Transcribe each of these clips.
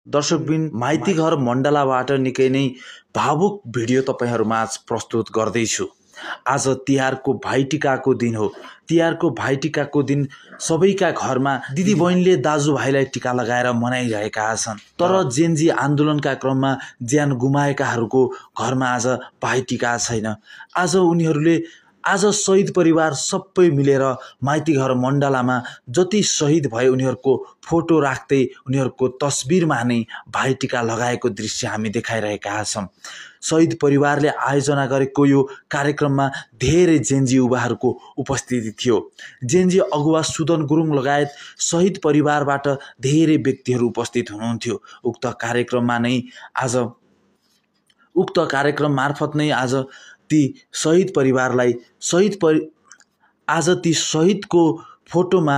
दर्शकबिन माइती घर मण्डलाबाट निकै नै भावुक भिडियो तपाईहरुमाझ प्रस्तुत गर्दैछु। आज तिहारको भाइटिकाको दिन हो। तिहारको भाइटिकाको दिन सबैका घरमा दिदी बहिनीले दाजुभाइलाई टिका लगाएर मनाइरहेका छन्। तर जेनजी आन्दोलनका क्रममा ज्यान गुमाएकाहरूको घरमा आज भाइटिका छैन। आज शहीद परिवार सबै मिलेर माइती घर मण्डलामा जति शहीद भए उनीहरूको फोटो राख्दै उनीहरूको तस्बिरमा नै भाइटिका लगाएको दृश्य हामी देखाइरहेका छौं। शहीद परिवारले आयोजना गरेको यो कार्यक्रममा धेरै जेनजी युवाहरूको उपस्थिति थियो। जेनजी अगुवा सुदन गुरुङ लगायत शहीद परिवारबाट धेरै व्यक्तिहरू उपस्थित हुनुहुन्थ्यो। उक्त कार्यक्रम मार्फत नै आज ती शहीद परिवारलाई आज ती शहीदको फोटोमा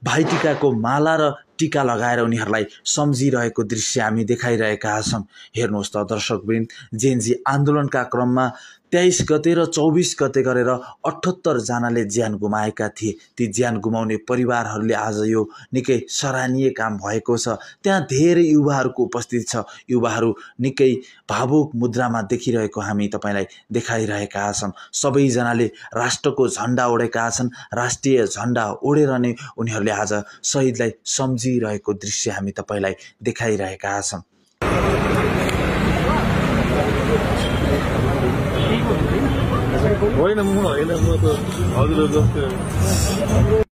भाइटिकाको माला र टिका लगाएर उनीहरूलाई सम्झिरहेको दृश्य हामी देखाइरहेका छौं। हेर्नुहोस् त दर्शकवृन्द, जेनजी आन्दोलनका क्रममा 23 गते र 24 गते गरेर 78 जनाले ज्यान गुमाएका थिए। ती ज्यान गुमाउने परिवारहरूले आज यो निकै सराहनीय काम भएको छ। त्यहाँ धेरै युवाहरूको उपस्थिति छ। युवाहरू निकै भावुक मुद्रामा देखिरहेको हामी तपाईलाई देखाइरहेका छौं। सबैजनाले राष्ट्रको झण्डा ओढेका छन्। राष्ट्रिय झण्डा ओढेर नै उनीहरूले आज शहीदलाई सम्झिरहेको दृश्य हामी तपाईलाई देखाइरहेका छौं। होइन म त हजुर जस्तो